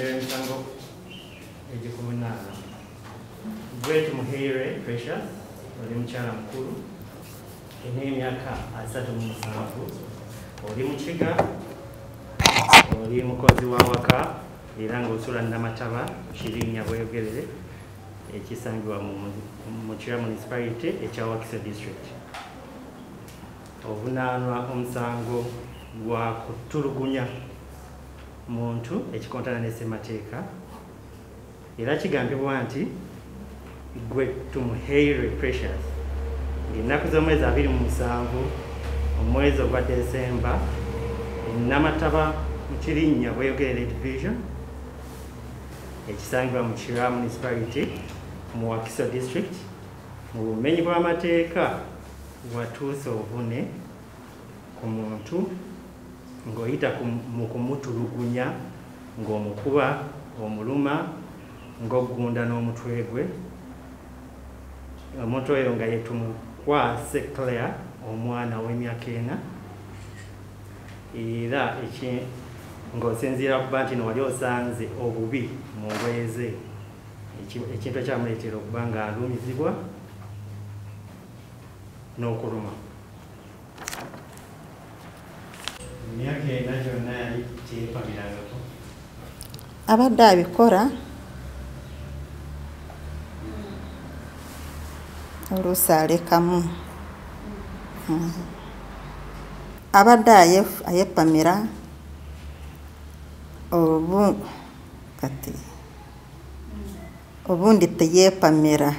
Emisango egikuvunaana. Gwe Tumuhaire Precious, oli mukyala mukulu, olina emyaka 37, oli mukiga, oli mukozi wa waka era ng'osula Namataba Kirinnya Bweyogerere ekisangibwa mu Kira Municipality ekya Wakiso District. Ovunaanwa omusango gwa kutulugunya muntu ekikontana ne ssemateeka, era kigambibwa nti gwe Tumuhaire Precious ng'ennaku z'omwezi 27 omwezi ogwa Desemba Namataba mu Kirinnya Bweyogerere Division ekisangibwa mu Kira Municipality mu Wakiso District mu bumenyi bw'amateeka watuuse obuvune ku muntu ng'oyita mu kumutulugunya ng'omukuba, omuluma, ng'oggunda n'omutwe gwe. Omuntu oyo nga ye Tumukwase Claire, omwana w'emyaka 4, era ng'osinziira kuba nti no wali osanze obubi mu ngoye ze, ekintu ekyamuleetera okuba ng'alumizibwa n'okuluma. Emyaka 4 gyonna yali teyeepamirangako. Abadde abikola oluusi alekamu. Abadde ayepamira kati obundi teyeepamira.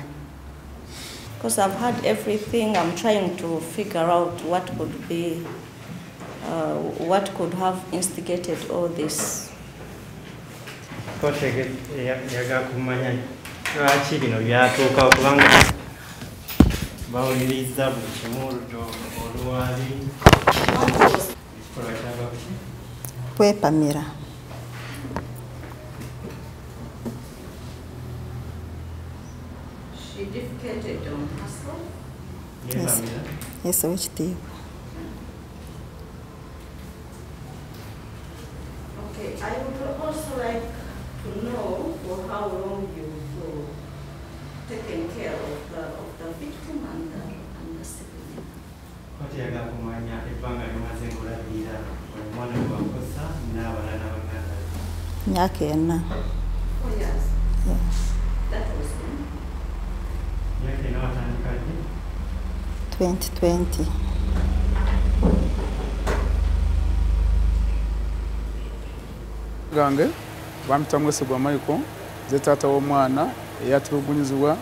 Because I've had everything, I'm trying to figure out what could be, what could have instigated all this. Kooti eyagala kumanya lwaki bino byatuuka, kubanga bawuliriza buli kimu olwali ekikolwa kyava kuki? Kwepamira. She defecated on herself? Yes. Yes, owekitiibwa. Okay, I would also like to know for how long you've taken care of the victim and the sibling. Kooti eyagala kumanya ebbanga ly'omaze ng'olabirira omwana gwe wakosa n'abalala baganda be. Myaka 4. 4 years? Yeah. That was when? Myaka 4 watandika ddi? 2020. Gange bampita Mwesigwa Michael, nze taata w'omwana eyatulugunyizibwa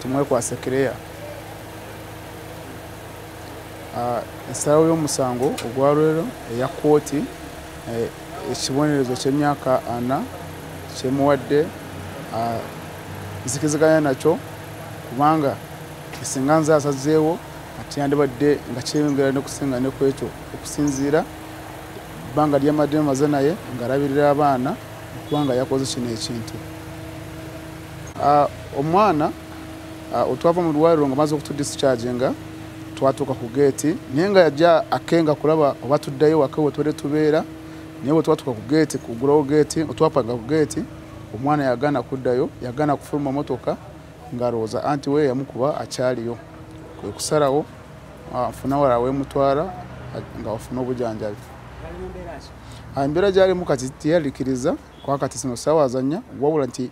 Tumwekwase Claire. Ensalawo y'omusango ogwalwero eya kkooti, ekibonerezo ky'emyaka 4 kyemuwadde, nzikiziganya nakyo kubanga singa nze asazeewo ate yandibadde nga kyeyongera n'okusinga ne ku ekyo, okusinziira ebbanga lyamadde maze naye ng'alabirira abaana okubanga yakoze kino ekintu. Omwana otwava mu ddwaliro nga maze okutudischarginga twatuuka ku geeti, naye nga yajja akenga kulaba oba tuddayo waka we tubadde tubeera, naye bwe twatuuka ku geeti, kuggulawo geeti, otwapanga ku geeti, omwana yagaana kuddayo, yagaana kufuluma motoka ng'alowooza anti we yamukuba akyaliyo. Kwe kusalawo nfuna wala weemutwala nga wafuna obujjanjabi. Embeera gy'alimu kati teyaliikiriza kuba kati zino ssaawa azannya, wabula nti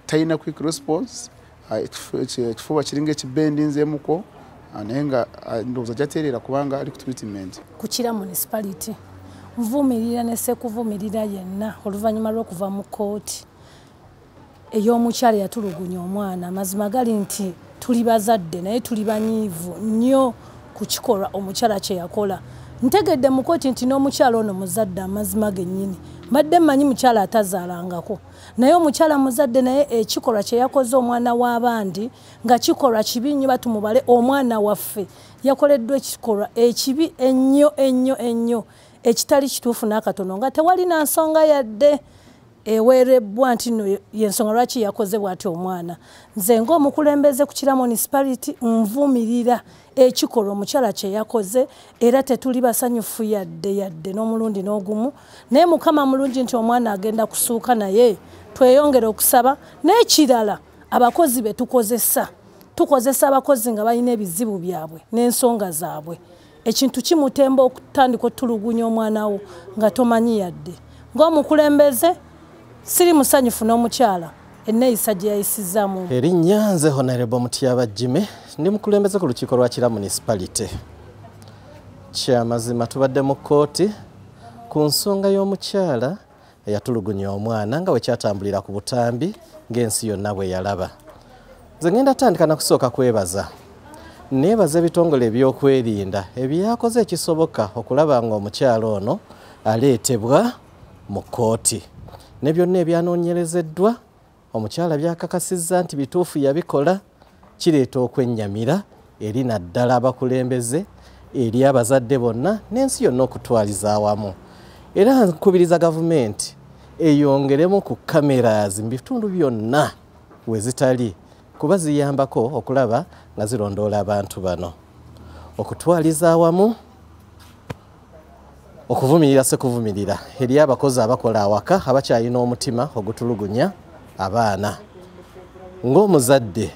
talina quick response, ekifuba kiringa ekibendinzeemuko, naye nga ndowooza gyatereera kubanga ali ku treatment. Ku Kira Municipality nvumirira ne sekuvumirira yenna oluvannyuma lw'okuva mu kkooti ey'omukyala yatulugunya omwana. Amazima gali nti tuli bazadde naye tuli banyiivu nnyo ku kikolwa omukyala kye yakola. Ntegedde mu kkooti nti n'omukyala ono muzadde, amazima gennyini. Mbadde mmanyi mukyala atazaalangako, naye omukyala muzadde, naye ekikolwa kye yakoze omwana w'abandi nga kikolwa kibi nnyo. Batumubale omwana waffe yakoleddwa ekikolwa ekibi ennyo ennyo ennyo ekitali kituufu n'akatono, nga tewali na nsonga yadde. eweerebbwa nti nno yensonga lwaki yakoze bw'ati omwana. Nze ng'omukulembeze ku Kira Municipality nvumirira ekikolwa omukyala kye yakoze, era tetuli basanyufu yadde yadde n'omulundi n'ogumu. Naye Mukama mulungi nti omwana agenda kusuuka, naye tweyongere okusaba. N'ekirala, abakozi be tukozesa, tukozesa abakozi nga balina ebizibu byabwe n'ensonga zaabwe. Ekintu kimutemba okutandika otulugunya omwana wo nga tomanyi yadde. Ng'omukulembeze siri musanyufu n'omukyala enneeyisa gye yayisizaamu. Erinnya nze Honorable Mutyaba Jimmy, ndi mukulembeze ku lukiiko lwa Kira Municipality. Kyamazima tubadde mu kkooti ku nsonga y'omukyala eyatulugunya omwana nga bwe kyatambulira ku butambi ng'ensi yonna bwe yalaba. Nze ngenda tandika na kusooka kwebaza. Neebaza ebitongole ebyokwerinda ebyakoze ekisoboka okulaba ng'omukyala ono aleetebwa mu kkooti. Ne byonna ebyanoonyerezeddwa omukyala byakakasizza nti bituufu yabikola, kireeta okwennyamira eri naddala abakulembeze, eri abazadde bonna n'ensi yonna okutwaliza awamu. Era nkubiriza gavumenti eyongeremu ku cameras mu bitundu byonna we zitali, kuba ziyambako okulaba nga zirondoola abantu bano. Okutwaliza awamu, okuvumirira sekuvumirira eri abakozi abakola awaka abakyalina omutima ogutulugunya abaana. Ng'omuzadde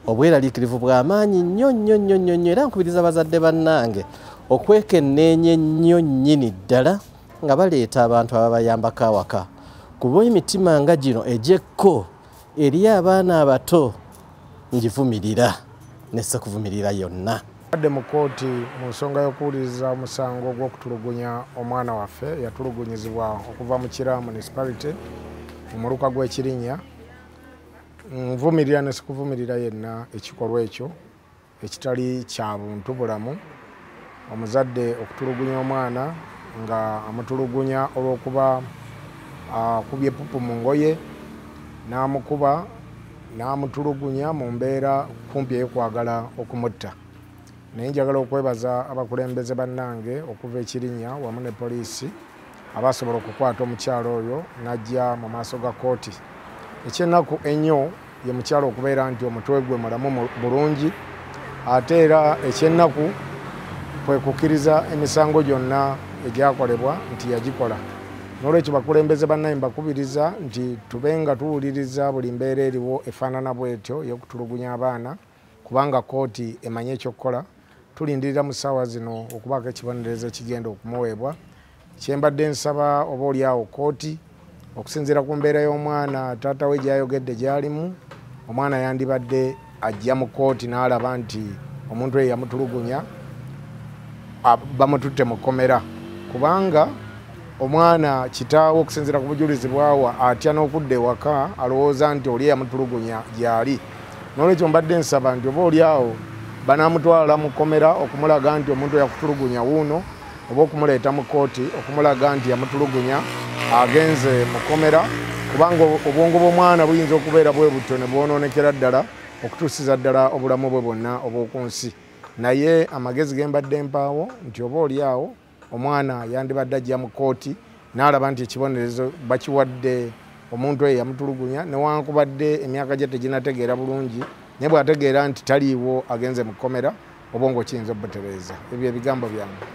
obweraliikirivu bw'amaanyi nnyo nnyo nnyo nnyo nnyo, era nkubiriza abazadde bannange okwekenneenya ennyo nnyini ddala nga baleeta abantu ababayambako awaka, kuba emitima nga gino egy'ekko eri abaana abato ngivumirira ne sekuvumirira yonna. Badde mu kkooti mu nsonga y'okuwuliriza omusango gw'okutulugunya omwana waffe yatulugunyizibwa okuva mu Kira Municipality mu muluka gw'Ekirinnya. Nvumirira ne sikuvumirira yenna ekikolwa ekyo ekitali kya buntu bulamu, omuzadde okutulugunya omwana nga amutulugunya olw'okuba akubye pupu mu ngoye n'amukuba n'amutulugunya mu mbeera kumpi ey'okwagala okumutta. Naye njagala okwebaza abakulembeze bannange okuva Ekirinnya wamu ne poliisi abasobola okukwata omukyala oyo n'ajja mu maaso ga kkooti. Ekyennaku ennyo ye mukyala okubeera nti omutwe gwe mulamu bulungi, ate era ekyennaku kwe kukkiriza emisango gyonna egyakolebwa nti yagikola. N'olwekyo bakulembeze bannange mbakubiriza nti tube nga tuwuliriza buli mbeera eriwo efaanana bw'etyo ey'okutulugunya abaana, kubanga kkooti emanye ekyokukola. Tulindirira mu ssaawa zino okubaako ekibonerezo ekigenda okumuweebwa. Kyembadde nsaba oba oliawo kkooti okusinziira ku mbeera y'omwana taata we gy'ayogedde gy'alimu, omwana yandibadde ajja mu kkooti n'alaba nti omuntu oyo yamutulugunya bamututte mu kkomera, kubanga omwana kitaawe okusinziira ku bujulizi bwawa atya n'okudda ewaka alowooza nti oli yamutulugunya gy'ali. N'olwekyo mbadde nsaba nti oba oliawo banaamutwala mu kkomera okumulaga nti omuntu yakutulugunya wuuno, oba okumuleeta mu kkooti okumulaga nti yamutulugunya agenze mu kkomera, kubanga obwongo bw'omwana buyinza okubeera bwe butyo ne bwonoonekera ddala okutuusiza ddala obulamu bwe bwonna obw'oku nsi. Naye amagezi ge mbadde mpaawo nti oba oliawo omwana yandibadde ajja mu kkooti n'alaba nti ekibonerezo bakiwadde omuntu oyo yamutulugunya, newankubadde emyaka gye teginategeera bulungi, naye bw'ategeera nti taliiwo agenze mu kkomera, obwongo kiyinza obutereeza. Ebyo ebigambo byange.